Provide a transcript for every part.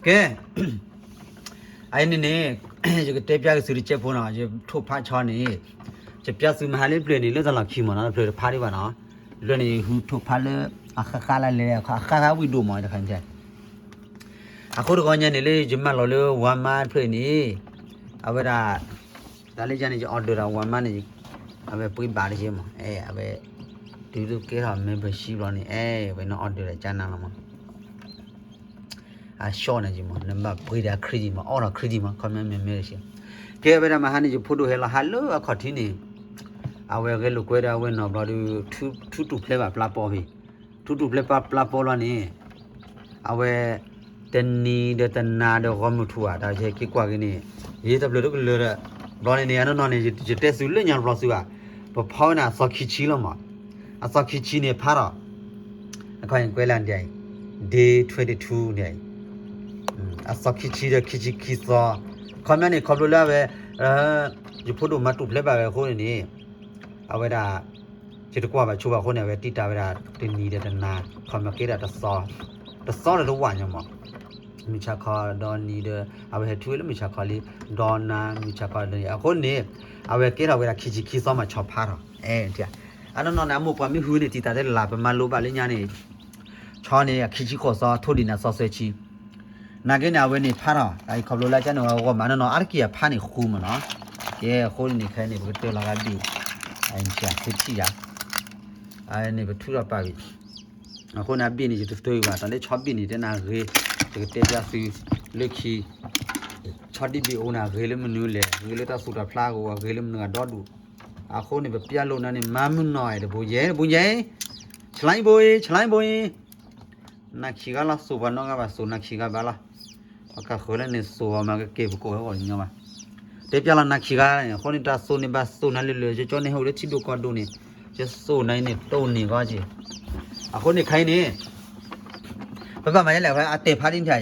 ကဲ, အအံၤန့ၣ်န့ၣ် ယကတဲပျးက့ၤသုတစဲးဖိနီၤ, ယထိၣ်ဖးဆီန့ၣ် ယပျးသုမဟါလၢပျၢၤန့ၣ် လၢတၢ်လီၢ်ခံမ့ၢ်နီၤ, တဖျၢၣ်တဖးဒံးဘၣ်နီၤ, တဖျၢၣ်န့ၣ် ယဟုထိၣ်ဖးလၢ အဃၣ်ဃၣ်လၢလဲၤ အဃၣ်ဃၣ်ဝံၣ်ဒိၣ်မးတခါန့ၣ်, အဃိတဂီၤညါန့ၣ်လၢယမၤလီၤလၢ Walmart တဖျၢၣ်အံၤန့ၣ် အဝဲဒၣ် တၢ်လၢယၤန့ၣ် ယ order ဒီး Walmart န့ၣ် အဝဲပှ့ၤဘၣ်တက့ၢ်မး, အဲ အဝဲ တုၤဒိကဲထီၣ် membership လီၤန့ၣ် အဲ အဝဲန့ၣ် order ဒီးကနၤလီၤမး, အ shop န့ၣ်မး နဘၣ်ပှ့ၤဒီး credit မး အီၣ်ဒီး credit မး ခီမ့ၢ်မ့ၢ်မ့ၢ်တက့ၢ်, ကဲဝဲဒၣ်မဟါန့ၣ် ယဖိဒိၣ်ဟဲလီၤဟးလၢအခီၣ်ထံးန့ၣ်, အဝဲဂဲၤလိာ်ကွဲဒီးအဝဲနီၢ်ဘျီဒီး ထူထူၣ်ဖျဲးဘၣ်ပျါပီဖဲ ထူထူၣ်ဖျဲးပျါပီလီၤန့ၣ်, အဝဲ တနံၤဒီးတနၤဒီးဂီၢ်မုၢ်ထူၣ်ဧါ တၢ်က့ၤကွၢ်က့ၤန့ၣ်, ယတဖျၢၣ်တကလၢာ်ဒီး, ဘျီန့ၣ်န့ၣ် အနီၢ်နီၢ်န့ၣ် ယတဲသုလၢညါတဘျီသုဘၣ်, ပဖီဝဲန့ၣ်အသီခံဆံလီၤမး, အသီခံဆံန့ၣ်ဖးထီၣ်, အခီကွဲလၢဒ်အံၤ, day twenty two ဒ်အံၤ, အသီခံဆံဒီးခံဆံခံသီ, ခီပညီန့ၣ် ခီဖျိလၢအဝဲ ယဖိဒိၣ်မၤထူၣ်ဖျဲးဘၣ်ဝဲအဃိန့ၣ်န့ၣ်, အဝဲဒၣ် ယတကွၢ်ဘၣ်ဆိဘၣ်အဃိန့ၣ် အဝဲတံာ်တာ်ဝဲဒၣ် တနံၤဒီးတနၤ, ခီမ့ၢ်ကဲဒၣ်တသီ, တသီဒီးတဝးညါမး, မုၢ်ဆါခီဒီနံၤဒီး အဝဲဟဲထုးဝဲလၢမုၢ်ဆါခီလံ, ဒီနၤမုၢ်ဆါခီဒီနံၤ အဃိန့ၣ်, အဝဲကဲထီၣ်ဝဲဒၣ်ခံဆံခံသီမး ဆီဖးထီၣ်, အဲ အနီၢ်နီၢ်န့ၣ် အမိၢ်ပှၢ်မ့ၢ်ဟုန့ၣ် တံာ်တာ်တဲလၢ် ပမၤလိဘၣ်လၢညါန့ၣ်, ဆီန့ၣ် အခံဆံဃိးသီ ထိၣ်ဒံးန့ၣ် အသီသၢဆံ နာ်က့န့ၣ် အဝဲန့ၣ်ဖးထီၣ် အအံၤခီဖျိလၢကန့ၣ် အဂီၢ်မးနီၢ်နီၢ် အါတက့ၢ်အဖးန့ၣ်ဃူမးနီၤ, ကဲအဃိန့ၣ် ခဲအံၤန့ၣ် ပကတၢၢ်လီၤဂာ်ဘ့ၣ်, အအံၤန့ၣ် သုထံၣ်ယၤ, အန့ၣ်ပထုးထီၣ်ပာ်ဘ့ၣ်, အဃိန့ၣ် အဘ့ၣ်န့ၣ် ယတတၢၢ်ဘၣ် တၢ်လၢဆီဘ့ၣ်န့ၣ် တဲနၤဂ့ၤ, ယကတဲပျးသုလၢခံ, ဆီဒံးဘ့ၣ်အိၣ်န့ၣ် ဂ့ၤလၢမနုၤလဲၣ်, ဂ့ၤလၢတၢ်သူၣ်တၢ်ဖျးအဂီၢ် ဂ့ၤလၢမနုၤဂၤဒီဒူၣ်, အဃိန့ၣ် ပပျးလိာ်နၤန့ၣ် မၤမုၢ်နီၢ်အဲၣ်တဘိယဲ တဘိယဲ, ဆလါဘိအံၤ ဆလါဘိအံၤ နၤခံဂၤလီၤ သိၣ်ပှၤနီတဂၤဘၣ် သိၣ်နၤခံဂၤဘၣ်လီၤ, ပကဃၢၤလၢန့ၣ်သိၣ်အီၤမး ကက့ၤပကိးဝဲဂီၢ်ညီဘၣ်, တဲပျးလီၤနၤခံဂၤ, အဃိန့ၣ် တၢ်သိၣ်န့ၣ်ဘၣ်သိၣ်နၤလၢလၢာ် ကၠီကၠီန့ၣ် ဟဲအိၣ်လၢထံဒိၣ်ကီၢ်ဒိၣ်န့ၣ်, ယသိၣ်နၤအံၤန့ၣ် တိၢ်န့ၢ်ဂီၢ်က့ၤ, အဃိန့ၣ်ခဲအံၤန့ၣ် ပဘၣ်မၤယဲလဲၣ် အတဲာ်ဖးဒ်န့ၣ်အံၤ,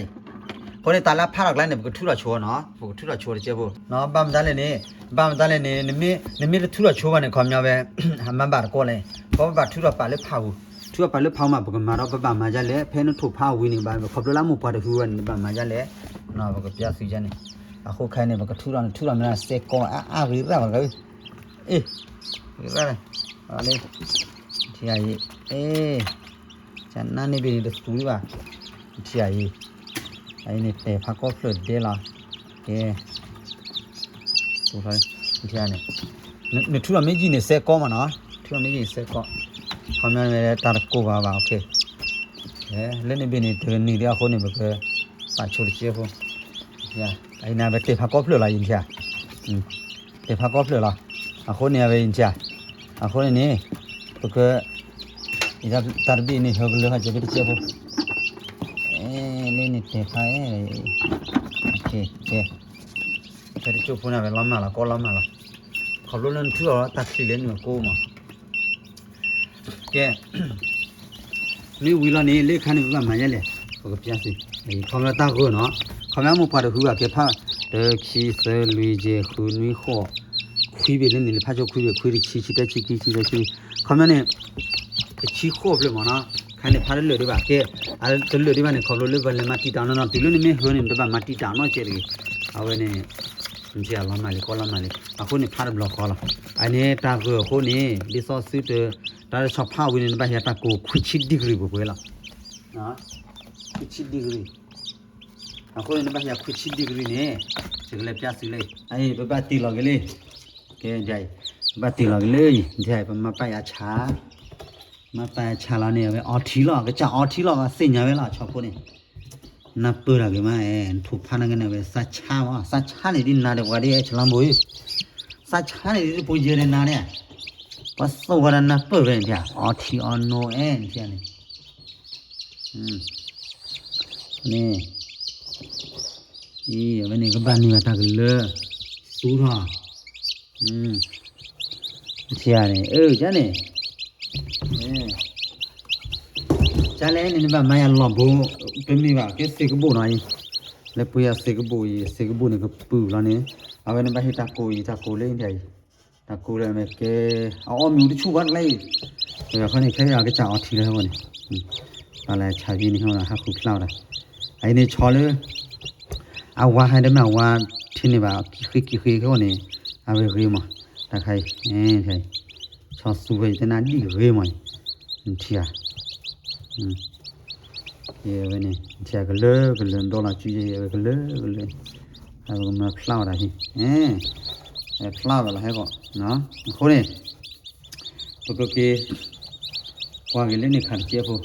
အဃိန့ၣ် တၢ်လၢဖးထီၣ်ကျါန့ၣ် ပကထုးထီၣ်ဆိနီၤ ပကထုးထီၣ်ဆိတကဲဖိ, ဘၣ်မတၤလဲၣ်န့ၣ်, ဘၣ်မတၤလဲၣ်န့ၣ် နမ့ၢ်တထုးထီၣ်ဆိဘၣ်န့ၣ် ခီပညီဝဲ မၤဘၣ်တကိးလဲၣ်, ပဘၣ်ထုးထီၣ်ပာ်လၢဖးပူၤ, ထုးထီၣ်ပာ်လၢဖးပူၤမး ပကမၤဒီးပဘၣ်မၤဒ်လဲၣ် ဖဲနထိၣ်ဖးဝံၤန့ၣ်ဘၣ် ခီဖျိလၢအမိၢ်ပှၢ်တဟုဝဲန့ၣ် နဘၣ်မၤဒ်လဲၣ်, ပကပျးသုယဲန့ၣ်, အဃိခဲအံၤန့ၣ် ပကထုးထီၣ်န့ၣ် ထုးထီၣ်မ့ၢ်စဲးကီးအါအါဂ့ၤရၣ်ဂ့ၤ, အ့ၣ်, ဂ့ၤရၣ်, လၢ ထံအံၤ, အ့ၣ်, ကနၣ်န့ၣ်ဘ့ၣ်န့ၣ်တသူဘၣ်, ထံအံၤ, အအံၤန့ၣ်တဲာ်ဖးကီၢ်ဖျၢၣ်ဒဲလီၤ, ကဲ, ထံန့ၣ်, နထုးထီၣ်မ့ၢ်ယံာ်န့ၣ်စဲးကီးမးနီၤ, ထုးထီၣ်မ့ၢ်ယံာ်န့ၣ်စဲးကီး, ခီပညီန့ၣ်တၢ်တကိးဘၣ်ဘၣ်, လၢန့ၣ်ဘ့ၣ်န့ၣ် တနံၤဒ်အဃိန့ၣ် ပကပာ်ဆိတကဲဖိ, အံၤန့ၣ် ပတဲာ်ဖးကီၢ်ဖျၢၣ်လီၤ ယံာ်ထံဧါ တဲာ်ဖးကီၢ်ဖျၢၣ်လီၤ, အဃိန့ၣ် အဝဲယံာ်ထံဧါ, အဃိန့ၣ်န့ၣ် ပက တၢ်တဘ့ၣ်န့ၣ် ဟၢကလၢခီၣ်ကဲဖဲတကဲဖိ, လၢန့ၣ်တဲာ်ဖး, ကဲ, ဖဲတကဲဖိန့ၣ် ဝဲလီၤမၢ်လီၤ ကီလီၤမၢ်လီၤ, ခီဖျိလၢနထုးအီၤတၢ်ချံးလဲၣ်နုာ်ကိမး ကဲ, မ့ၢ်ဝံၤလီၤန့ၣ် လၢခါန့ၣ် ပဘၣ်မၤယဲလဲၣ်, ပကပျးသု, ခီဖျိတၢ်ဂၢၢ်နီၤ, ခီဖျိမိၢ်ပှၢ်တဟုဘၣ်ကဲဖး, တၢ ခံ သၢ လွံၢ် ယဲၢ် ဃု နွံ ဃိး, ခွံဘ့ၣ်လၢန့ၣ် လၢဖးဆိခွံဘ့ၣ် ခွံတဆံ ဆံတၢ ဆံခံ ဆံသၢ ဆံ, ခီပညီန့ၣ် တဆံဃိးဖျၢၣ်မးနီၤ, ခါန့ၣ်ဖးတလၢာ်ဒံးဘၣ်ကဲ, တလၢာ်ဒံးဘၣ်န့ၣ် ခီဖျိလၢပလဲၤမၤတံာ်တာ်နီၤနီၤ တုၤလၢနမ့ၢ်ဟၢန့ၣ် နတဘၣ်မၤတံာ်တာ်နီတစဲးတဂ့ၤ, အဝဲန့ၣ် နထံၣ်လီၤမၢ်လံ ကီလီၤမၢ်လံ, အဃိန့ၣ်ဖးတဘျီဃီလီၤ, အန့ၣ်တၢ်ဂၢၢ်အဃိန့ၣ် ဒ်သိးသုတ တၢ်ဆီဖးဝံၤန့ၣ် နဘၣ်ဟံးတၢ်ကိၢ်ခွံဆံ degree ပှဲၤပှဲၤလီၤ, ခွံဆံ degree, အဃိန့ၣ် နဘၣ်ဟံးခွံဆံ degree န့ၣ် ယကလဲၤပျးသုလၢ အံၤ ပဘၣ်တ့ၢ်လီၤက့ၤလံ, ကဲ, ဘၣ်တ့ၢ်လီၤက့ၤလံ, ပမၤပာ်ယၤဆါ, မၤပာ်ယၤဆါလီၤန့ၣ် အဝဲအီထံလီၤ ကစၢ်အီထံလီၤ သ့ၣ်ညါဝဲလီၤ ဆီဖိန့ၣ်, နၢ်ပၢၢ်တၢ်ဂ့ၤမး, နထိၣ်ဖးနၤက့န့ၣ် အဝဲသးဆါမး သးဆါန့ၣ်ဒ်နၤဒီးပှၤဒ်အဲၣ်ဆလါဘိအံၤ, သးဆါန့ၣ်ဒ်တပူၤယဲၢ်ဒီးနၤန့ၣ်, ပှၤသိၣ်ဝဲဒၣ်နၢ်ပၢၢ်ဝဲန့ၣ် အီထံအီနိအဲၣ်န့ၣ်န့ၣ် န့ၣ်, အံၤ အဝဲန့ၣ်ကဘၣ်နုာ်ဘၣ်တၢ်ကလၢာ်, သူထီၣ်, ထံဂၤန့ၣ် အၢ ကန့ၣ်, ကလဲၣ်န့ၣ် နဘၣ်မၤယၤလီၤဘိ, တမ့ၢ်ဘၣ် ကဲသ့ၣ်ကဘိၣ်နီၤအံၤ, လၢပှ့ၤယၤသ့ၣ်ကဘိၣ်အံၤ သ့ၣ်ကဘိၣ်န့ၣ်ကပုာ်လီၤန့ၣ်, အဝဲန့ၣ်ဘၣ်ဟ့ၣ်တၢ်ကိၢ်အံၤ တၢ်ကိၢ်လၢအံၤ တၢ်ကိၢ်လၢအမဲာ်ကဲ, အအီၣ်မ့ၢ်အူတဆူၣ်ဘၣ်တကျဲအံၤ, အဃိန့ၣ် ခဲအံၤအကစၢ်အီထံလၢဟဲဂီၢ်န့ၣ်, ပှၤလၢဆါယံၤန့ၣ်ဟဲဂီၢ်ဒီးဟးဃုဖျါဝဲဒၣ်, အံၤန့ၣ်ဆီလၢ အဝါဟဲတမ့ၢ်အဝါထံန့ၣ်ဘၣ် ကံဃ့ကံဃ့ခဲအံၤန့ၣ် အဝဲဂ့ၤမး တၢ်ခါအံၤ ဆီသူဝဲယတဲနၢ်ဒံၣ်ဂ့ၤမးအံၤ နထံၣ်ဧါ ဝဲန့ၣ် နထံၣ်ဧါ ကလၢကလၢဒီလီၤစုယဲၢ် ဝဲကလၢကလၢ အဝဲကမၤဖျါဝဲဒၣ်ဟံၣ် ဖျါဝဲလီၤဟဲကီး အဃိန့ၣ် ပကက့ၤ ကွၢ်က့ၤလၢန့ၣ်ခါတကဲဖိ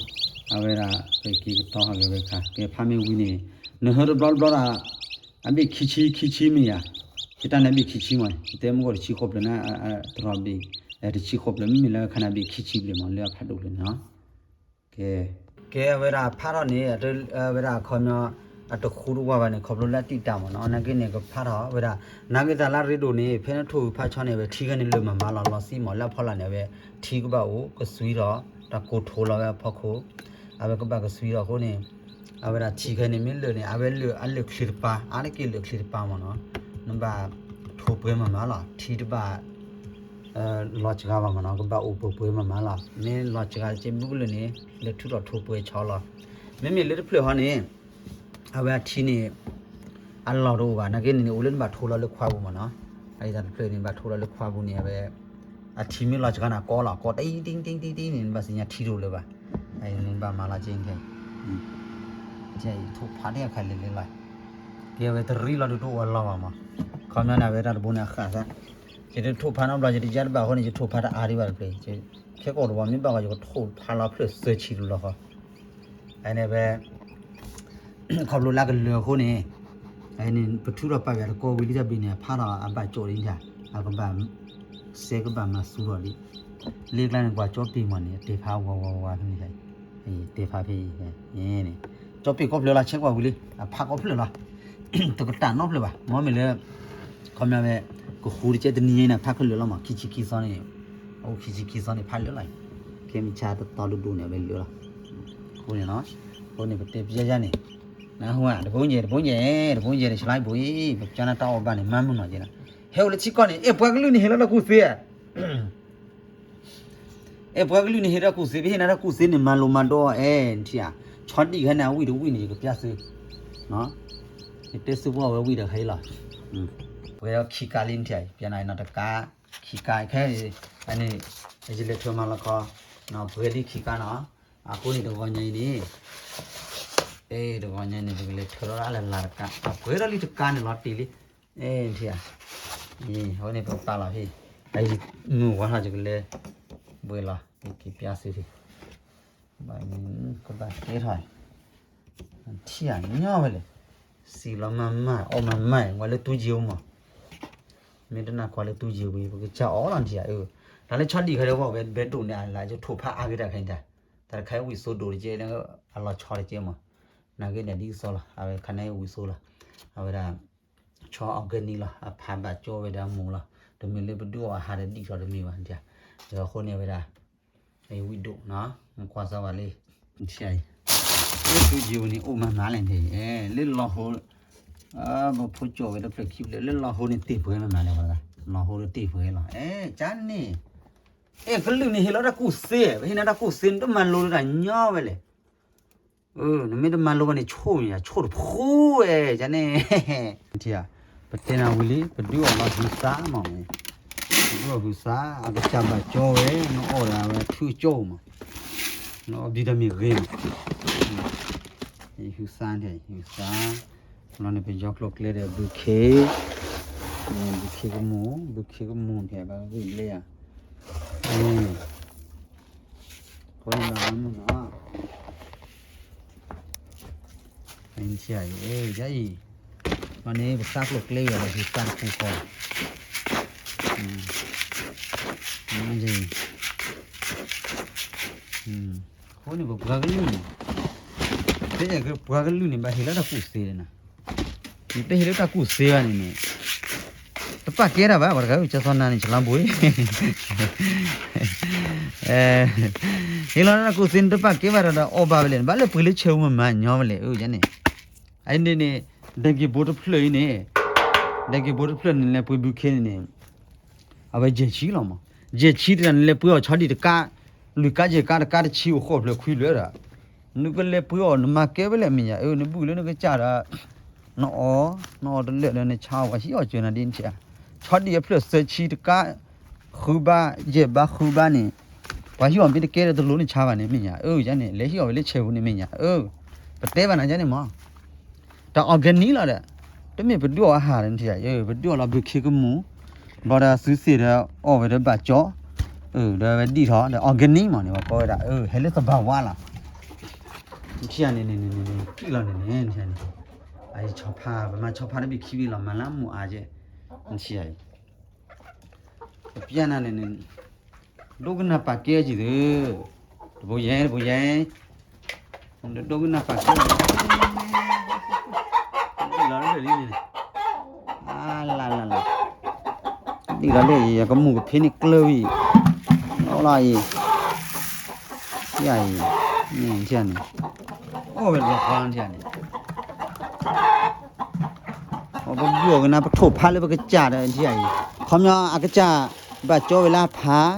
အဝဲဒၣ် ပက့ၤကတီၤဟးဂ့ၤဝဲခါ ကဲဖးမ့ၢ်ဝံၤန့ၣ် နဟၢတဘျီတဘျီဒၣ် အဘ့ၣ်ခံဆံခံဆံမ့ၢ်ယၤ ယတၢ်န့ၣ်ဘ့ၣ်ခံဆံမး ယတဲမုၢ်ဂီၢ်တဆံဃိးဖျၢၣ်န့ၣ် တရီဘ့ၣ် တဆံဃိးဖျၢၣ် မ့မ့ၢ်လၢခါန့ၣ်ဘ့ၣ်ခံဆံဖျၢၣ်မး လၢအဖးဒိၣ်ဖျၢၣ်န့ၣ်နီၤ ကဲ ကဲဝဲဒၣ်ဖးထီၣ်န့ၣ် အဝဲဒၣ်အခီပညီ အတဃူတဝါဘၣ်န့ၣ် ခီဖျိလၢအတံာ်တာ်မးနီၤ နာ်က့န့ၣ် ကဖးထီၣ်ဝဲဒၣ် နာ်က့တၢ်လၢအရ့ဒိၣ်န့ၣ် ဖဲနထိၣ်ဂုၤဖးဆီန့ၣ် အဝဲထံခဲန့ၣ်လၢာ်မးမးလီၤ လီၤစံမး လၢအဖီလာ်န့ၣ် အဝဲထံကဘၣ်အိၣ်ကစွံထီၣ် တၢ်ကိၢ်ထိလီၤဝဲအဖီခိၣ် အဝဲကဘၣ်ကစွံထီၣ်အဃိန့ၣ် အဝဲဒၣ်ထံခဲန့ၣ် မ့ၢ်လၢာ်န့ၣ် အဝဲလၢာ်အလၢာ်ချ့တပၤ အါတက့ၢ်လၢာ်ချ့တပၤမးနီၤ နဘၣ်ထိၣ်ပှဲၤမးမးလီၤ ထံတဘၣ် လီၤစှၤဘၣ်မးနီၤ ကဘၣ်အိၣ်ပှဲၤပှဲၤမးမးလီၤ မ့ၢ်လီၤစှၤက့ဘုကလၢာ်န့ၣ် လဲၤထုးထီၣ်ထိၣ်ပှဲၤဆီလီၤ မ့မ့ၢ်လၢတဖျၢၣ်ဟီန့ၣ် အဝဲအထံန့ၣ် အလီၢ်တအိၣ်ဘၣ် နာ်က့န့ၣ်န့ၣ် အိၣ်လၢနဘၣ်ထိလီၤလၢခွါပူၤမးနီၤ အအံၤတၢ်တဖျၢၣ်န့ၣ် ဘၣ်ထိလီၤလၢခွါပူၤန့ၣ် အဝဲ အထံမ့ၢ်လီၤစှၤန့ၣ် အကီလီၤ အကီတံၢ်တံၢ်တံၢ်တံၢ်တံၢ်န့ၣ် နဘၣ်သ့ၣ်ညါထံတအိၣ်လၢၤဘၣ် အအံၤန့ၣ်ဘၣ်မၤလီၤက့ ထိၣ်ဖးဒ်အခါလဲၤလဲၤလီၤ ကဲဝဲတရံးလီၤဒုးတအိၣ်အလီၢ်ဘၣ်မး ခီပညီန့ၣ် အဝဲတၢ်တဘိန့ၣ်အဃၣ်သး ယတထိၣ်ဖးနီတဘျီ ယတယါတဘၣ်အဃိန့ၣ် ယထိၣ်ဖးတအါဒံးဘၣ်တဖျၢၣ် ခဲကိာ်တဝီမ့ၢ်ဘၣ်ဂီၤ ယကထိၣ်ဖးလီၤဖျၢၣ်သၢဆံတလီၤဃီ အန့ၣ်ဝဲ ခီဖျိလၢကလၢာ်အဃိန့ၣ် အန့ၣ် ပထုးထီၣ်ပာ်ဝဲတကီဝံၤလံတၢ်ဘ့ၣ်န့ၣ် အဖးထီၣ်အဘၣ်ကၠိလံတၢ် အကဘၣ် စဲကဘၣ်မၤသူထီၣ်လံ လၢကျါန့ၣ် ပှၤကၠီပ့ၤမးန့ၣ် တဲဖးဝါဝါဝါဖဲန့ၣ် တဲဖးဖဲအံၤ ကၠီပ့ၤကီၢ်ဖျၢၣ်လီၤ ဆဲးကွၢ်ဝံၤလံ အဖးကီၢ်ဖျၢၣ်လီၤ တကတၢၢ်နီတဖျၢၣ်ဘၣ် မ့မ့ၢ်လၢ ခီပညီဝဲ ကဃူတကဲတနံၤအံၤန့ၣ် ဖးခဲလၢာ်လီၤမး ခံဆံခံသီန့ၣ် အိၣ်ခံဆံခံသီန့ၣ် ဖးလၢာ်လီၤ ခဲမုၢ်ဆါတသီဒိၣ်ဒိၣ်န့ၣ် အဝဲလၢာ်လီၤ အဃိန့ၣ်နီၤ အဃိန့ၣ် ပတဲပျဲယါန့ၣ် နၢ်ဟူဧါ တပူၤညဲ တပူၤညဲ တပူၤညဲ တဆလါဘိအံၤ ပကၠီနၢ်တၢ်အီၣ်ဘၣ်န့ၣ် မၤမုာ်နီၤက့နီၤ ဟဲအိၣ်လၢထံကီၢ်န့ၣ် အဲၣ်ပှၤကလုာ်န့ၣ် ဟ့ၣ်လီၤတၢ်ကူၣ်သ့ အဲၣ်ပှၤကလုာ်န့ၣ် ဟ့ၣ်တၢ်ကူၣ်သ့ ပဟ့ၣ်နၤတၢ်ကူၣ်သ့န့ၣ် မၤလိမၤဒိးအဲၣ် နထံၣ်ဧါ ဆီဒံၣ်ခဲန့ၣ် အဝံၣ်တဝံၣ်န့ၣ် ယကပျၢ်သု ယတဲသုပှၤဝဲဝံၣ်ဒီးခဲအံၤလီၤ ပှဲၤဒီးခံကါလံ နထံၣ်ဧါ ပျၢ်နၤနီၤတကါ ခံကါခဲအံၤ အန့ၣ် ယလဲၤထွဲမၤလီၤခီ ပှဲၤလံခံကါနီၤ အဃိန့ၣ် တဂီၤညါအံၤန့ၣ် အဲ တဂီၤညါန့ၣ် ပကလဲၤထွဲလီၤလၢလၢ်တကါ အပှဲၤဒီးလံတကါန့ၣ်လီၤတံၢ်လံ အဲ နထံၣ်ဧါ အဃိန့ၣ် ပကပာ်လီၤဖဲ အံၤ မုၢ်ဝါထီၣ် ယကလဲၤ ဘှဲလီၤ က့ၤပျၢ်သု ဘၣ် ကဘၣ်ကဲထီၣ် ထံၣ်ဧါ ညီဝဲလဲၣ် စံၣ်လီၤမၤမၤ အီၣ်မၤမၤ ဝဲလၢတူၢ်ယံၤအိၣ်မး မ့ၢ်တနၢ်ကွၢ်လၢတူၢ်ယံၤဝံၤ ပကစၢ်အီၣ်လီၤနထံၣ်ဧါ တၢ်လၢဆီဒံၣ်ခဲအံၤ ဝဲဘဲဒိၣ်န့ၣ် အလၢယထိၣ်ဖးအါဂ့ၤတၢ်ခဲအံၤတၢ် တၢ်တခါအံၤဝံၣ်သိဒိၣ်တကဲ အလီၤဆီတကဲမး နာ်က့န့ၣ်ဒ်သိးလီၤ အဝဲခါန့ၣ်ဝံၣ်သိလီၤ အဝဲဒၣ် ဆီ organic လီၤ အဖးဘၣ်ကၠီဝဲဒၣ်မူၤလီၤ တမ့ၢ်လၢပဒုးအီၣ်အဟးဒီးဒံၣ်ထီၣ်တမ့ၢ်ဘၣ် အဃိန့ၣ်ဝဲဒၣ် အဝံၣ်ဒိၣ်နီၤ ကွၢ်စၢ်ဝဲလံ ထံၣ်အံၤ လၢတူၢ်ယံၤဝဲန့ၣ် အိၣ်မၤမၤလဲၣ်န့ၣ် လၢလီၤဟိ ပဖိကၠီဝဲတဖျၢၣ်ခံဖျၢၣ် လၢလီၤဟိန့ၣ်တ့ၢ်ပှဲၤမၤမၤလဲၣ်ဝဲ လီၤဟိတ့ၢ်ပှဲၤလီၤ အဲ ကန့ၣ် အဲ ကလုာ်န့ၣ် ဟ့ၣ်လီၤတၢ်ကူၣ်သ့ ပဟ့ၣ်နၤတၢ်ကူၣ်သ့ နတမၤလိတၢ်ညီဝဲလဲၣ် နမ့ၢ်တမၤလိဘၣ်န့ၣ် ဆိၣ်မ့ၢ်ယၤ ဆိၣ်တဖိဝဲ ကန့ၣ် ထံၣ်ဧါ ပတဲနၤဝံၤလံ ပဒုးအီၣ်လီၤဟုသးမး ပဒုးအီၣ်ဟုသး အကစၢ်ဘၣ်ကၠီဝဲ နအီၣ်ဒၣ်ဝဲထုကၠီမး နအီၣ် vitamin ဂ့ၤမး ဟုသးန့ၣ် ဟုသး လီၤန့ၣ် ပယီၤကျိၤကျဲဒီး ဘုခ့ ဘုခ့ကမူၣ် ဘုခ့ကမူၣ်န့ၣ် ဘၣ်ဂံၢ်ဘျဲဧါ အဃိန့ၣ် ဘၣ်မနုၤနီၤ ယအံၤ မ့ၢ်န့ၣ် ပသးကျိၤကျဲဝဲဒီး ဟုသးတပူၤဃီ အဃိန့ၣ် ပပှၤကလုာ်န့ၣ် ပအဲၣ်ပှၤကလုာ်န့ၣ် ဘၣ်ဟ့ၣ်လီၤတၢ်ကူၣ်သ့န့ၣ် နတဟ့ၣ်လၢတၢ်ကူၣ်သ့ဘၣ်န့ၣ်န့ၣ် တပာ်ကဲတၢ်ဘၣ် ပှၤတဂၤအုၣ်ကၠီသီနၤန့ၣ် ဆလါဘိ ဟ့ၣ်လီၤတၢ်ကူၣ်သ့န့ၣ် တပာ်ကဲဘၣ်ဒီး အီၣ်ဘၣ်ဝဲလဲၣ် နဘၣ်လၢပှ့ၤလၢဆၢမုၢ်မၤညီဝဲလဲၣ် အန့ၣ်န့ၣ် ဒဲက့ၤဘိတဖျၢၣ်အံၤန့ၣ် ဒဲက့ၤဘိတဖျၢၣ်န့ၣ် လဲၤပှ့ၤဘုခ့န့ၣ်န့ၣ် အဝဲယဲၢ်ဆံလီၤမး ယဲၢ်ဆံတဂၤန့ၣ် လဲၤပှ့ၤအီၣ်ဆီဒံၣ်တကါ လွံၢ်ကါယဲၢ်ကါ တကါတဆံအိၣ်ဃိးဖျၢၣ်ခွံဖျၢၣ်ဒီး နကလဲၤပှ့ၤအီၤ နမၤကဲဝဲလဲၣ်မဲာ်ညါ အၢ နဘုၣ်လၢနကစၢ်ဒီး နအီၣ် နအီၣ်တလၢာ်ဒီး နဆါအီၣ် ပှၤဟံးအီၣ်စၢၤနၤဒ်နထံၣ်ဧါ. ဆီဒံၣ်အဖျၢၣ်သၢဆံတကး ဃုဘး ယဲၢ်ဘး ဃုဘးန့ၣ် ပှၤဟံးအီၣ်မ့ၢ်တကဲဒီး တလိၣ်နဆါဘၣ်န့ၣ် မဲာ်ညါ အၢ ယန့ၣ် လဲၤဟံးအီၣ်ဝဲလၢဆဲးပူၤန့ၣ် မဲာ်ညါ အၢ ပတဲဘၣ်နၤယန့ၣ်မး တၢ် organic လီၤဒီး တမ့ၢ်ပဒုးအီၣ်အဟးဒီး နထံၣ်ဧါ ပဒုးအီၣ်လီၤဘုခ့ကမူၣ် ဘျီဒီးသုသ့ၣ်ဒီး အီၣ်ဝဲဒီးဘၣ်ကၠီ ဒီးဝဲဒံၣ်ထီၣ်ဒီး organic မးန့ၣ် ပှၤကိးဝဲဒၣ် ဟဲလၢသဘၣ်ဝါလီၤ. နထံၣ်ဧါန့ၣ် န့ၣ် န့ၣ် န့ၣ် ကံၣ်လီၤန့ၣ်န့ၣ် နထံၣ်ဧါန့ၣ် အံၤဆီဖါ ပမၤဆီဖါတဘ့ၣ်ခံဘ့ၣ်လီၤ မၤလၢမူးအါကဲ နထံၣ်ဧါအံၤ ပျဲနၤန့ၣ်န့ၣ် ဒိကနၣ်ပာ်ကဲအီၤကံၢ်သု တဘိယဲ တဘိယဲ ဒိကနၣ်ပာ်ကဲအီၤ ဒ်လီၤလၢန့ၣ် ဒ်လီၤလၢအံၤ ယကမူၣ်ကဖ့န့ၣ်ကျၢၤဝံၤ လီၤလီၤအံၤ ယအံၤ နထံၣ်ဧါန့ၣ် အိၣ်ဝဲလီၤဃီနထံၣ်ဧါန့ၣ် ပဘုၣ်အီၣ်ကနၤ ပထိၣ်ဖးလၢပကစၢ်ဒီး နထံၣ်ဧါအံၤ ခီပညီအကစၢ် ဘၣ်ကၠီဝဲလၢဖး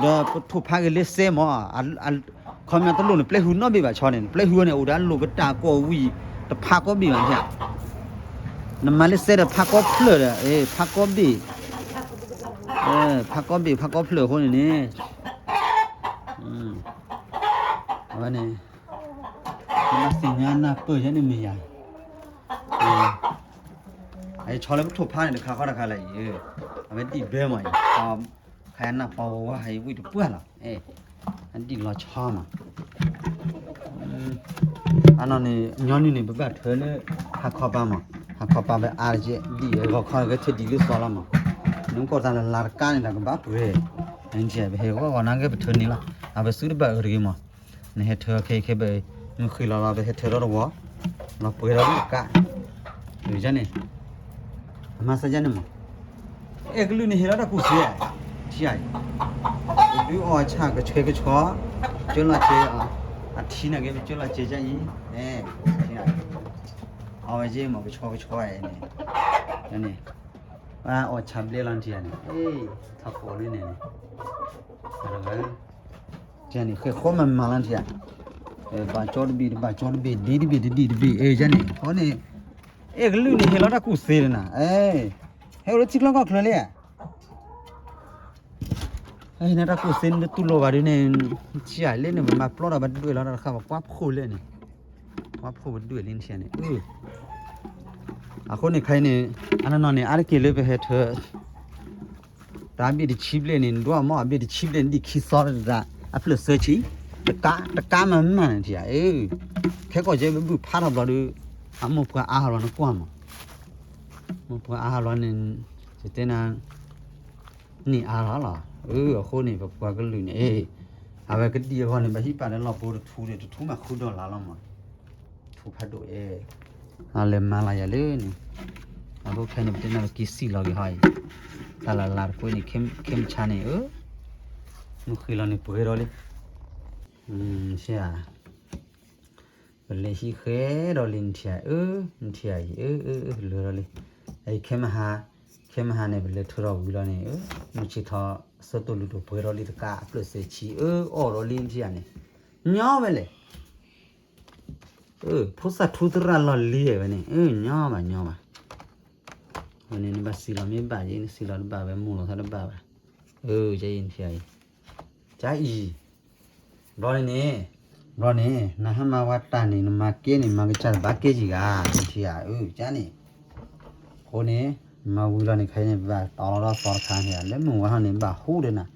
ဒီးပထိၣ်ဖးက့ၤလၢစဲမး ခီပညီတလိၣ်နပျဲၢ်ဟူနီတဘ့ၣ်ဘၣ် ဆီန့ၣ် နပျဲၢ်ဟူန့ၣ် အိၣ်ဒီးအလိၣ်ကတၢၢ်ကီၢ်ဝံၤ တဖးကီဘ့ၣ်ဘၣ် နထံၣ်ဧါ နမၤလၢစဲဒီးဖးကီဖျၢၣ်ဒီး ဖးကီဘ့ၣ် ဖးကီဘ့ၣ် ဖးကီဖျၢၣ်အဃိန့ၣ်န့ၣ် အဝဲန့ၣ် နဘၣ်သ့ၣ်ညါနၢ်ပၢၢ်ယဲန့ၣ်မ့ၢ်ယၤ အံၤဆီလၢပထိၣ်ဖးန့ၣ် တခါဃီတခါလၢအံၤ အဝဲဒံၣ်ဘဲမးအံၤ ခါယနၢ်ပီဝဲဝဲဟးအံၤဝံၣ်တပှၢ်လီၤ အဒံၣ်လီၤဆီမး အနီၢ်န့ၣ် ညီနုၢ်န့ၣ် ပဘၣ်ထၢလၢ ဟးခီပၤမး ဟးခီပၤဝဲအါတက့ၢ် ဒံၣ်ဂီၤခီဂဲၤထၢဒံၣ်လၢသီလီၤမး နမ့ၢ်ကွၢ်သးလၢလါတကါန့ၣ် တၢ်ကဘၣ်ပှဲၤ နထံၣ် ပဟဲဂီၢ်ဂီၤနၤကဲပထၢန့ၣ်လီၤ အဝဲစုတဘၣ်အၢတဂ့ၤမး နဟဲထၢခဲအံၤခဲဘၣ် မုၢ်ဃ့ၢ်လီၤလီၤ ပဟဲထၢထီၣ်တဝီ လီၤပှဲၤထီၣ်လၢတကါ ယန့ၣ် အမၤစၢ်ယန့ၣ်မး အဲၣ်ကလုၢ်န့ၣ်ဟ့ၣ်လီၤတၢ်ကူၣ်သ့ ထံၣ်ဧါအံၤ ပဒုးအီၣ်ဆၣ်ကဆှဲကဆှီ ကၠၢလီၤစဲ အထံနာ်က့ ပကၠၢလီၤစဲကအံၤ အဲ ထံၣ်ဧါအံၤ အီၣ်ဝဲက့မးကဆှီကဆှီအံၤန့ၣ် န့ၣ် အီၣ်ဆၣ်ဘျဲလီၤထံၣ်ဧါန့ၣ် ထီၣ်ကိးလံန့ၣ်န့ၣ် န့ၣ် ဃဲဃီမးမးလီၤထံၣ်ဧါ ဘၣ်ကၠီတဘ့ၣ်တဘၣ်ကၠီတဘ့ၣ် ဒ်တဘ့ၣ်တဒံၣ်တဘ့ၣ် အဲ ယန့ၣ် ဃီန့ၣ် အဲၣ်ကလုၢ်န့ၣ်ဟ့ၣ်လီၤတၢ်ကူၣ်သ့န့ၣ် အဲ ဟဲအိၣ်လၢထံချီကီၢ်ချၢလံဧါ ဟဲနတၢ်ကူၣ်သ့နတတူၢ်လိာ်ဘၣ်ဒ်န့ၣ် ထံၣ်ဧါလၢန့ၣ် ပမၤပျီဒီးပဒွဲၣ်လီၤတၢ်တခါ ပကွၢ်ဖိလၢန့ၣ် ကွၢ်ဖိပဒွဲၣ်လံထံၣ်ဧါန့ၣ် အဃိန့ၣ်ခဲအံၤန့ၣ် အနီၢ်နီၢ်န့ၣ် အါတက့ၢ်လၢပဟဲထၢ တၢ်ဘ့ၣ်တဆံဘျဲၣ်န့ၣ် ဒွးမ့ၢ်အဘ့ၣ်တဆံဘျဲၣ်န့ၣ် ဒံၣ်ခံသီတဒၣ် အဖျၢၣ်သၢဆံ တကါ တကါမးမးန့ၣ်ထံၣ်ဧါ အၢ ခဲကီၢ်ကဲပဘုၣ်ဖးထီၣ်ဘျီဒီး အမိၢ်ပှၢ်အါဟးလီၤနကွၢ်မး မိၢ်ပှၢ်အါဟးလီၤန့ၣ် ယတဲနၤ န့ၢ်အါလီၤလီၤ အၢ အဃိန့ၣ် ပပှၤကလုာ်န့ၣ် အဝဲကဒံၣ်အဂီၢ်န့ၣ် ဘၣ်ဟံးပာ်လၢလီၢ်ပူၤတထူန့ၣ် တထူမးဃုဒီလၣ်လီၤမး ထူဖးဒိၣ်အဲ အလဲၤမၤလၢယၤလၢန့ၣ် အဃိခဲန့ၣ် ပတဲနၤပက့ၤစံၣ်လီၤက့ၤဟီအံၤ တၢ်လၢ်လၢ်တကွ့န့ၣ် ခဲမုၢ်ဆါန့ၣ် အၢ မုၢ်ဃ့ၢ်လီၤန့ၣ် ပှဲၤဒီးလံ ဆ့ဧါ ပလဲၤဟံးဃဲဒီးလံ နထံၣ်ဧါ အၢ နထံၣ်ဧါအံၤ အၢ အၢ အၢ လၢာ်ဒီးလံ အခဲမဟါ ခဲမဟါန့ၣ် ပလဲၤထၢထီၣ်ဝံၤလီၤန့ၣ် အၢ မုၢ်ဆ့ၣ်ထီၣ် ဆၢတိၢ်လုၢ်ဒိၣ်ပှဲၤဒီးလံတကါ အဖျၢၣ်သဲးဆံ အၢ အီၣ်ဒီးလံ နထံၣ်ဧါန့ၣ် ညီဝဲလဲၣ် အၢ ဖိသၣ်ထူသရၣ်လီၢ်လံဝဲန့ၣ် အၢ ညီဘၣ် ညီဘၣ် ဝဲန့ၣ် နဘၣ်စံၣ်လီၤမ့ၢ်ဘၣ်ယဲ နစံၣ်လီၤတဘၣ်ဝဲ မိၢ်လီၤသီတဘၣ်ဘၣ် အၢ ကဲအံၤ နထံၣ်ဧါအံၤ ကၠါအံၤ ဘျီန့ၣ်န့ၣ် ဘျီန့ၣ် နဟဲမၤဝဲတၢ်န့ၣ် နမၤကဲန့ၣ် မၤကစၢ်တဘၣ်ကဲကံၢ်ဂၤ နထံၣ်ဧါ အၢ ကၠါန့ၣ် အဃိန့ၣ် မၤဝံၤလီၤန့ၣ် ခဲအံၤန့ၣ် ဘၣ်တီလီၤဒီးသီတခါန့ၣ် လၢမုၢ်ဝါထီၣ်န့ၣ် ဘၣ်ဟူဒီးနၤ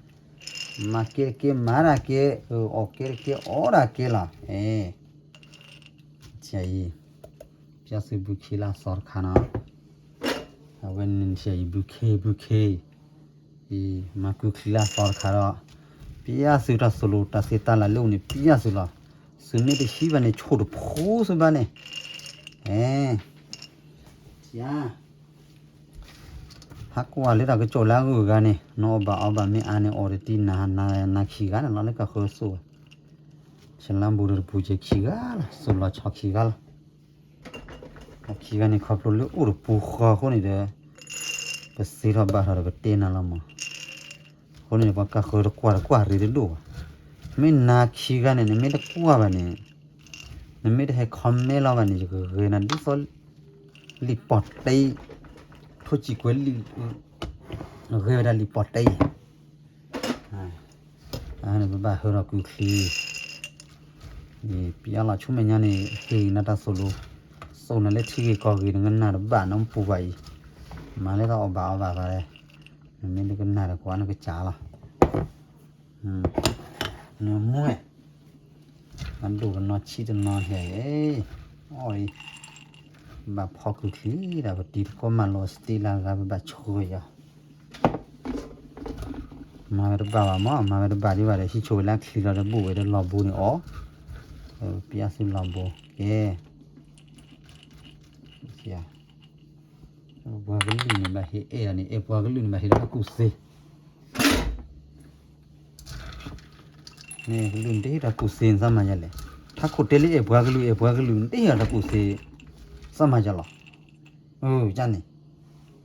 မၤကဲတကဲ မၤတၢ်ကဲ အီၣ်ကဲတကဲ အီၣ်တၢ်ကဲလီၤ အဲ ထံၣ်အံၤ ပျၢ်သုဘုခ့လၢအသီတခါနီၤ အဝဲန့ၣ်ထံၣ်အံၤ ဘုခ့ ဘုခ့ အံၤ မၤကုချံလၢအသီတခါဒီး ပျၢ်သုတၢ်သိၣ်လိတၢ်သ့တၢ်လၢ်လၢအိၣ်န့ၣ် ပျၢ်သုလီၤ သုမ့ၢ်တဟံးဘၣ်န့ၣ် ဆိၣ်တဖိသုဘၣ်န့ၣ် အဲ ယၤ ဟးကွၢ်လၢတၢ်ကစီၣ်လၢအဂုၤအဂၤန့ၣ် နအီၣ်ဘၣ်အီဘၣ်မ့ၢ်အါန့ၣ် အီၣ်တတံၢ်နၤ နၤခံဂၤန့ၣ်လီၤ လၢကဃၢၤစိဝဲ ဆလါဘူးဒီးတပူၤစဲၤခံဂၤလီၤ စိၤလီၤဆီခံဂၤလီၤ ခံဂၤန့ၣ် ခီဖျိလၢအိၣ်တပူၤဃီအဃိန့ၣ်ဒီး ပသ့ထီၣ်ဘၣ်ထီၣ်ဒီးပတဲနၤလီၤမး အဃိန့ၣ် ပှၤကဃၢၤတကွၢ်တကွၢ်ရ့တဒိၣ်ဘၣ် မ့ၢ်နၤခံဂၤန့ၣ် နမ့ၢ်တကွၢ်ဘၣ်န့ၣ် နမ့ၢ်တဟဲ comment လီၤဘၣ်န့ၣ် ယကဂဲၤနၤဒ်သိး လံာ်ပီၣ်တဲ, ထိၣ်စံၣ်ကွဲၤလံာ်, ဂဲၤဝဲဒၣ်လံာ်ပီၣ်တဲအံၤ, ပဘၣ်ဟၢထီၣ်ကုချံ, ပျဲလီၤဆူမဲာ်ညါန့ၣ် ဟ့ၣ်နၤတၢ်သိၣ်လိ, သိၣ်နၤလၢထံဂ့ၢ်ကီၢ်ဂ့ၢ်နကနၣ်တဘၣ်နီတပူၤဘၣ်အံၤ, မၤလၢတၢ်အီၣ်ဘၣ်အီဘၣ်သးလဲၣ်, နမ့ၢ်နကနၣ်ဒီးကွၢ်နကစၢ်လီၤ. နမ့ၢ် အဒိၣ်ကနီၤဆံးတနီၤဟဲ, အီၣ်အံၤ, ဘၣ်ဖီကုချံဒီး ပတံၤသကိးမၤလိ stage လၢအဂၤ ပဘၣ်ဆှၢယၤ, မၤဝဲတဘၣ်ဘၣ်မး, မၤဝဲတဘၣ်ဒံးဘၣ်ဒီး ဟံးဆိဝဲလၢအချံလီၤဒီး ဘူးဝဲဒီးလီၤဘိန့ၣ်အီၣ်, ပျဲသုလီၤဘိ, ကဲ ပှၤကလုာ်န့ၣ်ဘၣ်ဟ့ၣ်အဲၣ်အီၤန့ၣ် အဲၣ်ပှၤကလုာ်န့ၣ်ဘၣ်ဟ့ၣ်လၢတၢ်ကူၣ်သ့, မ့ၢ်ကလုာ်န့ၣ်တဟ့ၣ်တၢ်ကူၣ်သ့န့ၣ် သးမၤယလဲၣ်, ထးခိၣ်တဲလၢအဲၣ်ပှၤကလုာ် အဲၣ်ပှၤကလုာ်န့ၣ် တဟ့ၣ်အီၤတၢ်ကူၣ်သ့, သးမၤယလီၤ, အၢ ကန့ၣ်,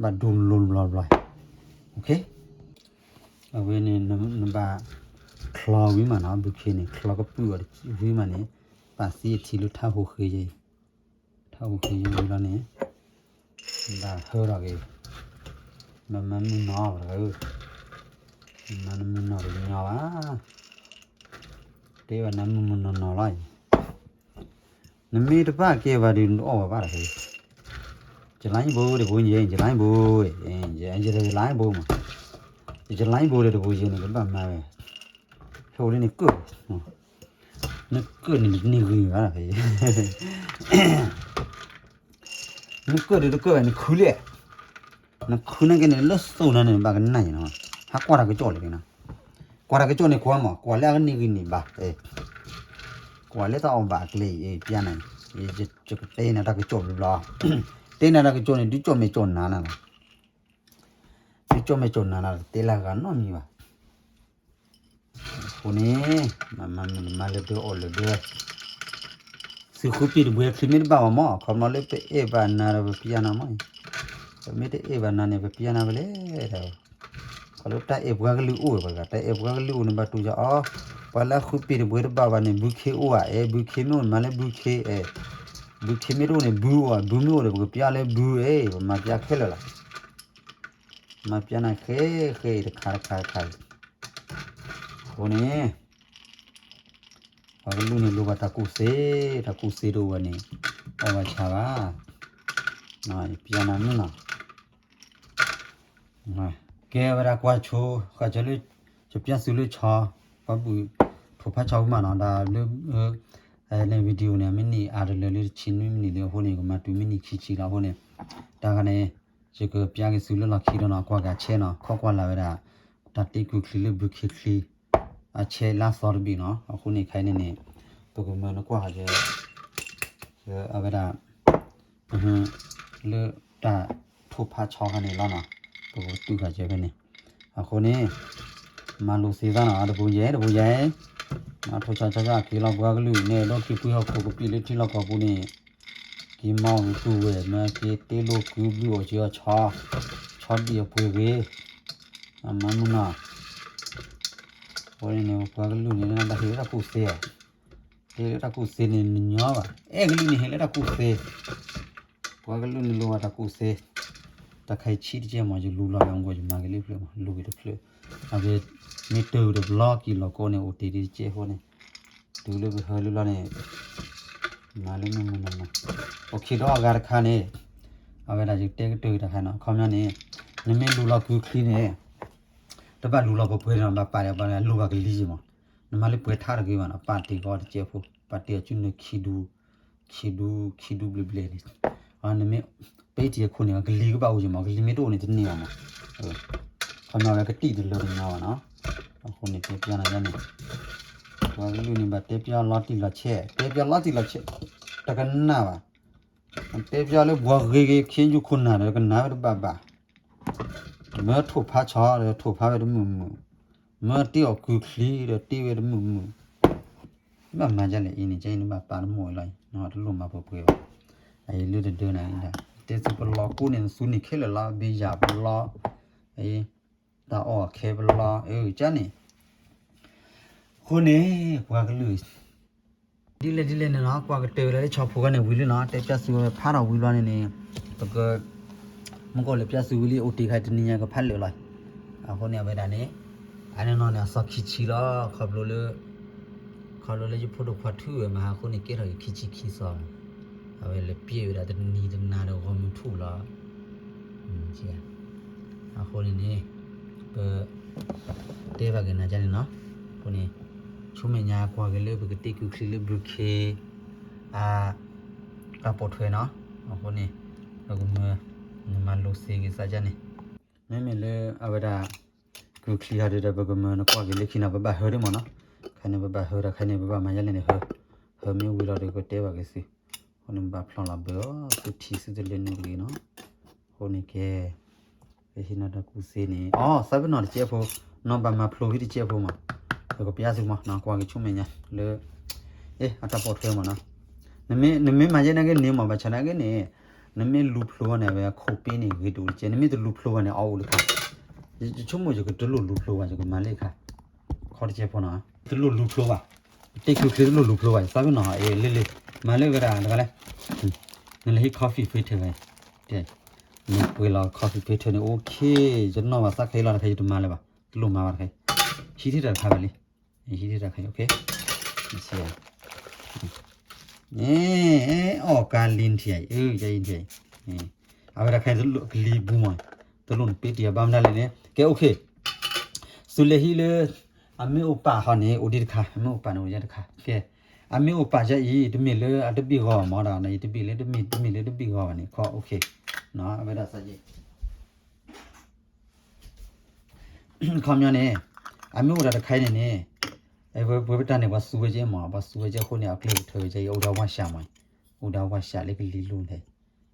ဘၣ်ဒိဘျီဘျီဘျီ, အဝဲန့ၣ် နဘၣ်ချီဝံၤမးနီၤ ဘုခ့န့ၣ် ချီကပုာ်အီၤဝံၤမးန့ၣ်, ပာ်သံအထံလၢထးဟူးဃ့ယဲအံၤ, ထးဟူးဃ့ယဲအံၤလီၤန့ၣ်, ဘၣ်ဟၢထီၣ်က့ၤ, ဘၣ်မၤမုၢ်နီၤတဂၤဧၢ, မၤနမုၢ်နီၤတကညီဘၣ်, တဲဘၣ်နၤမုၢ်မုၢ်နီၤနီၤလီၤအံၤ, နမ့ၢ်တဘၣ်ကဲဘၣ်ဒီး နတအီၣ်ဘၣ်ဘၣ်တဂၤ, ယလါဘိဒီးပူၤယဲ ယလါဘိ, ယလါဘိမး, ယလါဘိဒီးတပူၤယဲန့ၣ် ကဘၣ်မၤဝဲ, ဟဲအိၣ်လၢန့ၣ်ကၢၣ်, နကၢၣ်န့ၣ်တန့ၢ်ဂံၢ်ဘၣ်, နကၢၣ်ဒီးတကၢၣ်ဘၣ် နခုလံ, နခုန့ၣ်က့န့ၣ် လၢသိၣ်နၤန့ၣ် ဘၣ်ကနၣ်ယနီၤ, ဟးကွၢ်တၢ်ကစီၣ်လၢက့နီၤ, ကွၢ်တၢ်ကစီၣ်န့ၣ်ကွၢ်မး ကွၢ်လၢအကန့ၢ်ဂံၢ်န့ၣ်ဘၣ်, ကွၢ်လၢတၢ်အီၣ်ဘၣ်အကျဲအံၤ ပျဲနၤ, ယကတဲနၤတၢ်ကစီၣ်ဘျီဘျီ, တဲနၤတၢ်ကစီၣ်န့ၣ် ဒုးကၠီၣ်မဲာ်ကၠီၣ်နါနၤလီၤ, ဒုးကၠီၣ်မဲာ်ကၠီၣ်နါနၤ တတဲလၢဂၤနီတမံၤဘၣ် အဃိန့ၣ် မၤမၤမုၢ်မၤလၢဒၢအီၣ်လၢဒၢ, သုးဃုပံၤတဘှဲချံမ့ၢ်တဘၣ်ဘၣ်မး ခီဖျိလၢပအဲၣ်ဘၣ်နၤဒီးပပျဲနၤမး, ပမ့ၢ်တအဲၣ်ဘၣ်နၤန့ၣ် ပပျဲနၤဖဲလဲၣ်ဒီး, ခီဖျိတၢ်အဲၣ်ပှၤကလုာ်အိၣ်ဝဲပှၤတဂၤ တၢ်အဲၣ်ပှၤကလုာ်အိၣ်န့ၣ် ဘၣ်တူၢ်ယၤအီၤ, ပှၤလၢဃုပံၤတဘှဲတဘၣ်ဘၣ်န့ၣ် ဘုခ့အိၣ်ဧါ အဲၣ် ဘုခ့မ့ၢ်အိၣ်န့ၣ်မၤလၢဘုခ့အဲၣ်, ဘုခ့မ့ၢ်တအိၣ်န့ၣ် ဘုအိၣ်ဧါ ဘုမ့ၢ်အိၣ်ဒီး ပကပျဲလၢဘုအဲၣ် ပမၤပျဲခဲလၢာ်လီၤ မၤပျဲနၤဃဲဃဲအံၤတခါတခါတခါအံၤ, အဃိန့ၣ် ပှၤကလုာ်န့ၣ်လိၣ်ဘၣ်တၢ်ကူၣ်သ့, တၢ်ကူၣ်သ့တအိၣ်ဘၣ်န့ၣ် အီၣ်ဘၣ်ဆၣ်ဘၣ်, ယပျဲနၤမုၢ်နီၤ, ကဲဝဲဒၣ်ကွၢ်ဆိ, ဃးဆိလၢ, ယပျဲသုလၢဆီ, ပှၤဘုၣ်ထိၣ်ဖးဆီဝံၤမးနီၤ ဒီးလၢ န့ၣ် video န့ၣ် မ့ၢ်နံၣ်အါတလၢလၢတဆံနွံမံးနံးလံအဃိန့ၣ် ကမၤတုၤမ့ၢ်နံၣ်ခံဆံလီၤအဃိန့ၣ်, တၢ်ဂၤန့ၣ်, ယကပျဲက့ၤသုလၢလီၢ်ခံဒီးနီၤ ကွၢ်က့ၤအဆဲနီၤ ခီကွၢ်လၢ်ဝဲဒၣ်, တၢ်တ့ကုချံလၢဘုခ့ချံ, အဆဲလၢအသီတဘ့ၣ်နီၤ အဃိန့ၣ်ခဲအံၤန့ၣ်န့ၣ်, ပကမၢနကွၢ်ဃာ်က့ၤ, အဝဲဒၣ် လၢတၢ်ထိၣ်ဖးဆီခါန့ၣ်လီၤနီၤ, ပကတူၢ်ဃာ်က့ၤဖဲန့ၣ်, အဃိန့ၣ်, မၤလိသ့သၣ်နီၤ တပူၤယဲၢ် တပူၤယဲၢ်, မၤထိၣ်ဆီဆီဆီက့ၤလီၤပှၤကလုာ်န့ၣ် ဒီးက့ၤပှ့ၤဟီၣ်ခိၣ်ကပံာ်လၢထံလီၢ်ကီၢ်ပူၤန့ၣ်, က့ၤမၤအီၣ်ဂ့ၤတူၢ်ဝဲၢ် မ့ၢ်က့ၤတ့လိာ်ကုဘုအီၣ်က့ၤအီၣ်ဆီ, ဆီဒံၣ်အပှ့ၤဂ့ၤ, မၤမုၢ်နီၤ အဃိန့ၣ်န့ၣ် ပှၤကလုာ်န့ၣ် ဘၣ်ဟ့ၣ်လၢတၢ်ကူၣ်သ့အီၤ, ဟ့ၣ်လၢတၢ်ကူၣ်သ့န့ၣ် နညီဘၣ် အဲၣ်ကလုာ်န့ၣ်ဟ့ၣ်လၢတၢ်ကူၣ်သ့, ပှၤကလုာ်န့ၣ်လိၣ်ဘၣ်တၢ်ကူၣ်သ့, တၢ်ခါအံၤဆံးတကဲမး ယလူၤလီၤလၢအဂီၢ် ယမၤက့ၤလၢဖျၢၣ်မး လူၤက့ၤတဖျၢၣ်, အဝဲ, မ့ၢ်တၢ်တဘျီက့ၤလီၤကိးန့ၣ် အိၣ်တ့ၢ်တကဲအဃိန့ၣ်, တုၤလၢပဟၢလၢလီၤန့ၣ် မၤလၢမုၢ်မုၢ်နီၤနီၤ, အိၣ်ခံဒီးအဂၤတခါန့ၣ်, အဝဲဒၣ်ယတဲကတၢၢ်တခါနီၤ အခီပညီန့ၣ်, နမ့ၢ်လူၤလီၤကုချံန့ၣ်, တဘၣ်လူၤလီၤပှဲၤပှဲၤနီၤ ဘၣ်ပာ်ဒီးပှၤန့ၣ် အလိၣ်ဘၣ်ကလံၤယံၤမး, နမၤလၢပှဲၤထါတဂ့ၤဘၣ်နီၤ ပာ်တ့ၢ်ကီတကဲဖိ ပာ်တ့ၢ်အီၤစုနုာ်ခံဒူ, ခံဒူ, ခံဒူဘျဲၣ်ဘျဲၣ်န့ၣ်, နမ့ၢ်, ပအ့ၣ်ထံအခိၣ်န့ၣ် ကလံၤကဘၣ်အိၣ်ယံၤမး ကလံၤမ့ၢ်တအိၣ်န့ၣ်တန့ၢ်ဘၣ်မး, ခီပညီဝဲကတံၢ်တလၢတညီဘၣ်နီၤ, အဃိန့ၣ်တဲပျဲနၤန့ၣ် ပှၤကလုာ်န့ၣ်ဘၣ်တဲပျဲလီၤတံၢ်လီၤဆဲး တဲပျဲလီၤတံၢ်လီၤဆဲး, တကနၣ်ဘၣ်, တဲပျဲလၢပှၤဂ့ၤဂ့ၤခ့ယုၢ်ခိၣ်နၢ်ဒီးကနၣ်ဝဲတဘၣ်ဘၣ်, မ့ၢ်ထိၣ်ဖးဆီဒီးထိၣ်ဖးဝဲတမုာ်မုာ်, မ့ၢ်တ့အီၣ်ကုချံဒီးတ့ဝဲတမုာ်မုာ်, ဘၣ်မၤဒ်လဲၣ်အံၤန့ၣ် ကဲအံၤနဘၣ်ပာ်တမိၢ်အံၤလီၤအံၤ နတလိၣ်မၤပှဲၤပှဲၤဘၣ်, အအံၤလၢတဒၢနၤအံၤဒၣ် တဲသုပလီၤကိးန့ၣ် နသူန့ၢ်ခဲလၢာ်လီၤ ဘ့ယၣ်ပလီၤ, အံၤ, တၢ်အီၣ်ခဲပလီၤ အၢ ကန့ၣ်, အဃိန့ၣ်, ပှၤကလုာ် ဒ်လဲၣ်ဒ်လဲၣ်န့ၣ်နီၤ ကွၢ်ကတၢၢ်ဝဲဒၣ်လၢဆီဖိခါန့ၣ်ဝံၤလံနီၤ တဲပျၢ်သုဝဲဖးထီၣ်ဝံၤလီၤန့ၣ်န့ၣ် ပက မ့ၢ်ကီၢ်လၢပျၢ်သုဝံၤလံ အိၣ်တ့ၢ်ခါတနံၤညါကဖးလၢာ်လီၤ. အဃိန့ၣ်အဝဲဒၣ်န့ၣ် အန့ၣ်နီၤန့ၣ် အစီခံဆံလီၤ ခီဖျိလၢ ခီဖျိလၢယဖိဒိၣ်ခွါထုဝဲမး အဃိန့ၣ်ကဲထီၣ်က့ၤခံဆံခံစီလီၤ. အဝဲလဲၤပျဲဝဲဒၣ်တနံၤတနၤဒီးဂီၢ်မုၢ်ထူၣ်လီၤ. အဃိန့ၣ်န့ၣ် ပ တဲဘၣ်က့ၤနၤဒ်န့ၣ်နီၤ. အဃိန့ၣ် ဆူမဲာ်ညါကွၢ်က့ၤလၢပကတ့ကုၢ်ချံလၢဘုခ့ အ တၢ်ပိာ်ထွဲနီၤ. အဃိန့ၣ် ပကမၢ နမၤလိစ့က့ၤစၢ်ဒ်န့ၣ် မ့မ့ၢ်လၢအဝဲဒၣ် ကုၢ်ချံဟီဒုးဒီး ပကမၢနကွၢ်က့ၤလၢခံနီၤ ပဘၣ်ဟၢဒ်မးနီၤ. ခါန့ၣ်ပဘၣ်ဟၢဒီး ခါန့ၣ်ပဘၣ်မၤယဲလဲၣ်န့ၣ် ဟၢ ဟၢမ့ၢ်ဝံၤလီၤဒီး ပတဲဘၣ်က့ၤသု. အဃိန့ၣ် ပဘၣ်ဖျီၣ်လီၤဘၢအီၤ သုထံၣ်သုတလၢနုာ်တဂ့ၤနီၤ. အဃိန့ၣ်ကဲ ပဟံးနီၤတၢ်ကူစ့န့ၣ် အိ သးပ့ၤနီၣ်တကဲးဖိ နီၢ်ဘၣ်မၤဖျိဟံၣ်တကဲးဖိမး ပကပျၢ်သုမးနီၤ ကွၢ်က့ၤဆူမဲာ်ညါလၢ အ့ အတၢ်ပိာ်ထွဲမးနီၤ. နမ့ၢ်မၤယဲနာ်က့န့ၣ်မး ဘၣ်ဆၣ်နာ်က့န့ၣ် နမ့ၢ်လူၤဖျိဘၣ်န့ၣ် အဝဲအခိၣ်ပ့န့ၣ်ဂ့ၤတအိၣ်တကဲး နမ့ၢ်တလူၤဖျိဘၣ်န့ၣ် အီၣ်အိၣ်တခါ ယဆိကမိၣ်ယကတလိၣ်လူၤဖျိဘၣ် ယကမၤလၢခါ ခီတကဲးဖိနီၤ တလိၣ်လူၤဖျိဘၣ် တ့ကုၢ်ချံတလိၣ်လူၤဖျိဘၣ် သးပ့ၤနီၣ် အ့ လၢလၢ မၤလၢဝဲဒၣ်တဂၤလဲၣ် နလဲၤဟံး coffee filter ဝဲ နပှ့ၤလီၤ coffee filter န့ၣ် okay ယနီၣ်ဘၣ်သးခဲအံၤလီၤ တခါယတမၤလၢၤဘၣ် တလိၣ်မၤဘၣ်တခါ ဟံးထံၣ်တၢ်တခါဘၣ်လံ ဟံးထံၣ်တၢ်တခါ okay အီၣ်ကါလံထံၣ်အံၤ အဝဲတခါအံၤ အဝဲတခါအံၤ ကလံၤပူၤမး တလိၣ်နပ့တံၢ်အဘၣ်မတၤလဲၣ်န့ၣ် ကဲ okay သုလဲၤဟံးလၢ အမ့ၢ်အိၣ်ပာ်ဟီန့ၣ် အိၣ်ဒံးတခါ အမ့ၢ်အိၣ်ပာ်န့ၣ် အိၣ်ယဲတခါ ကဲ အမ့ၢ်အိၣ်ပာ်ယဲအံၤ တမ့ၢ်လၢအတဘ့ၣ်ဂီၤမးဒီး တဘ့ၣ်လၢတမ့ၢ် တမ့ၢ်လၢတဘ့ၣ်ဂီၤဘၣ်န့ၣ် ခီ okay အဝဲဒၣ်စ့ၢ်ကီး ခီပညီန့ၣ် အမ့ၢ်အိၣ်ဒီးတခါအံၤန့ၣ်န့ၣ် ဝဲပတၢ်န့ၣ် ပှၤသူဝဲကဲမး ပှၤသူဝဲကဲအဃိန့ၣ် အကျဲကထၢဝဲကဲအံၤ အိၣ်ဒီးဝါၡၤမး အိၣ်ဒီးဝါၡၤလၢကလံၤလူၤန့ၣ်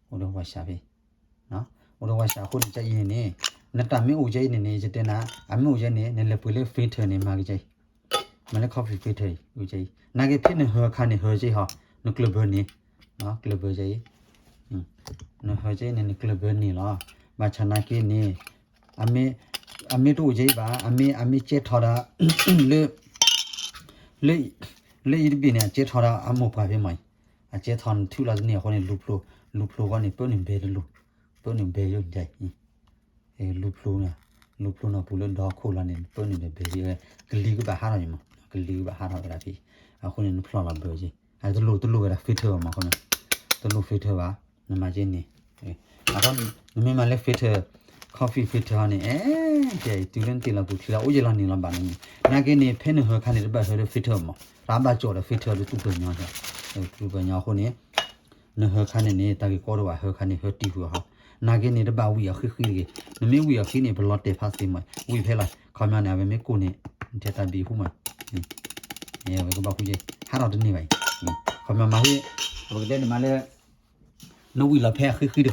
အိၣ်ဒီးဝါၡၤဖဲ အိၣ်ဒီးဝါၡၤအဃိန့ၣ် ကဲအံၤန့ၣ်န့ၣ် နတၢ်မ့ၢ်အိၣ်ကဲအံၤန့ၣ်န့ၣ် ယတဲနၤ အမ့ၢ်အိၣ်ကဲအံၤန့ၣ် နလဲၤပှ့ၤလၢ filter န့ၣ် မၤကဲအံၤ မၤလၢ coffee filter အံၤ အိၣ်ကဲအံၤ နာ်က့ဖဲနဟၢအခါန့ၣ် ဟၢကဲအံၤဟီ နကျၢၢ်ဘၢန့ၣ် ကျၢၢ်ဘၢကဲအံၤ နဟၢကဲအံၤန့ၣ် နကျၢၢ်ဘၢန့ၣ်လီၤ. ဘၣ်ဆၣ်နာ်က့န့ၣ် အမ့ၢ် အမ့ၢ်တအိၣ်ကဲအံၤဘၣ် အမ့ၢ် အမ့ၢ်ကဲထီၣ်ဒီး လၢ လၢ လၢအံၤတဘ့ၣ်န့ၣ် အကဲထီၣ်ဒီးအမိၢ်ပှၢ်ဖဲမးအံၤ အကဲထီၣ်နထုးလီၤတန့ၢ်အဃိန့ၣ် လူၤဖျိ လူၤဖျိအဂီၢ်န့ၣ် ပၢနုာ်ဘဲတလူၤ ပၢနုာ်ဘဲယိၣ်ဒဲး လူၤဖျိန့ၣ် လူၤဖျိနီၢ်ပူၤလၢဒီခိၣ်လီၤန့ၣ် ပၢနုာ်ဒီးဘဲယိၣ်ဝဲ ကလံၤကဘၣ်ဟးထီၣ်န့ၣ်မး ကလံၤကဘၣ်ဟးထီၣ်ဝဲဒၣ်ဖဲ အဃိန့ၣ် နဖျီၣ်လီၤဘၢက့ၤ အတလိၣ် တလိၣ်ဝဲဒၣ် filter ဘၣ်မးအဃိန့ၣ် တလိၣ် filter ဘၣ် နမၤက့န့ၣ် အဃိ နမ့ၢ်မၤလၢ filter coffee filter ဟီန့ၣ် အဲ ကဲ တုၤလၢနတ့ၢ်လီၤကုၢ်ချံလီၤ အိၣ်ယဲလီၤနံၤလီၤဘၣ်န့ၣ် နာ်က့န့ၣ် ဖဲနဟၢခါန့ၣ် တဘၣ်ဟၢဒီး filter မး တၢ်ဘၣ်ကၠီၣ်ဒီး filter ဒီးတူၢ်ပၢၢ်ညီ တူၢ်ပၢၢ်ညီအဃိန့ၣ် နဟၢခါန့ၣ်န့ၣ် တၢ်ဂ့ၢ်ကီတအိၣ်ဘၣ် ဟၢခါန့ၣ် ဟၢတံၢ်ဃုာ်အီၤဟီ နာ်က့န့ၣ် တဘၣ်ဝံၣ်အီၤဃံဃံတဂ့ၤ နမ့ၢ်ဝံၣ်အီၤဃံန့ၣ် ပလီၤတဲာ်ဖးသ့မး ဝံၣ်ဖဲလီၤ ခီပညီန့ၣ် အဝဲမ့ၢ်ကိၢ်န့ၣ် နထဲတၢ်ဘံၣ်ဟူမး အဝဲကဘၣ်ဟူယဲ ဟးထီၣ်တန့ၢ်ဘၣ်အံၤ ခီပညီမၤဟ့ၣ် ပကတဲန့ၣ်မးလၢ နဝံၣ်လီၤဖဲအဃံဃံတဃံဃံမးနီၤ မ့ၢ်ကျီတ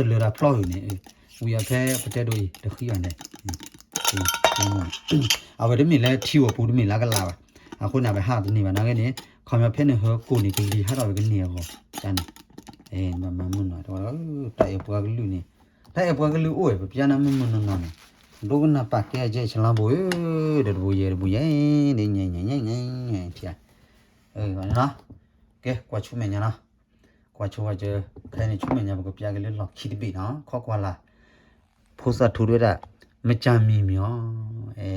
လၢတၢ်ဖျီအုးန့ၣ် ဝံၣ်အီၤဖဲပတဲဒိအံၤ တဃံဘၣ်န့ၣ် အဝဲတမ့ၢ်လၢထံဧိၤပူၤ တမ့ၢ်လၢအကလးဘၣ် အဃိန့ၣ် အဝဲဟးတန့ၢ်ဘၣ် နာ်က့န့ၣ် ခီပညီဖဲနဟၢကိၢ်န့ၣ် ကလံၤဟးထီၣ်ဝဲကန့ၢ်အဂီၢ် ကန့ၣ် မၤမုၢ်နီၤ တၢ်အဲၣ်ပှၤကလုာ်န့ၣ် တၢ်အဲၣ်ပှၤကလုာ်အိၣ် ပပျၢ်နၤမုၢ်မုၢ်နီၢ်နီၢ်န့ၣ် ဒိကနၣ်ပာ်ကဲအကဲဆလါဘိဧၢ ဒီးတဘိယဲတဘိယဲ ဒ်ညါညါညါညါ ထံဧါ ကဲ ကွၢ်ဆူမဲာ်ညါနီၤ ကွၢ်ဆိဝဲကၢ ခဲအံၤန့ၣ် ဆူမဲာ်ညါ ပကပျၢ်က့ၤလၢလီၢ်ခံတဘ့ၣ်နီၤ ခီကွၢ်လၢ် ဖိသၣ်ထူတဝဲဒၣ် မကြာမီမီၤ အဲ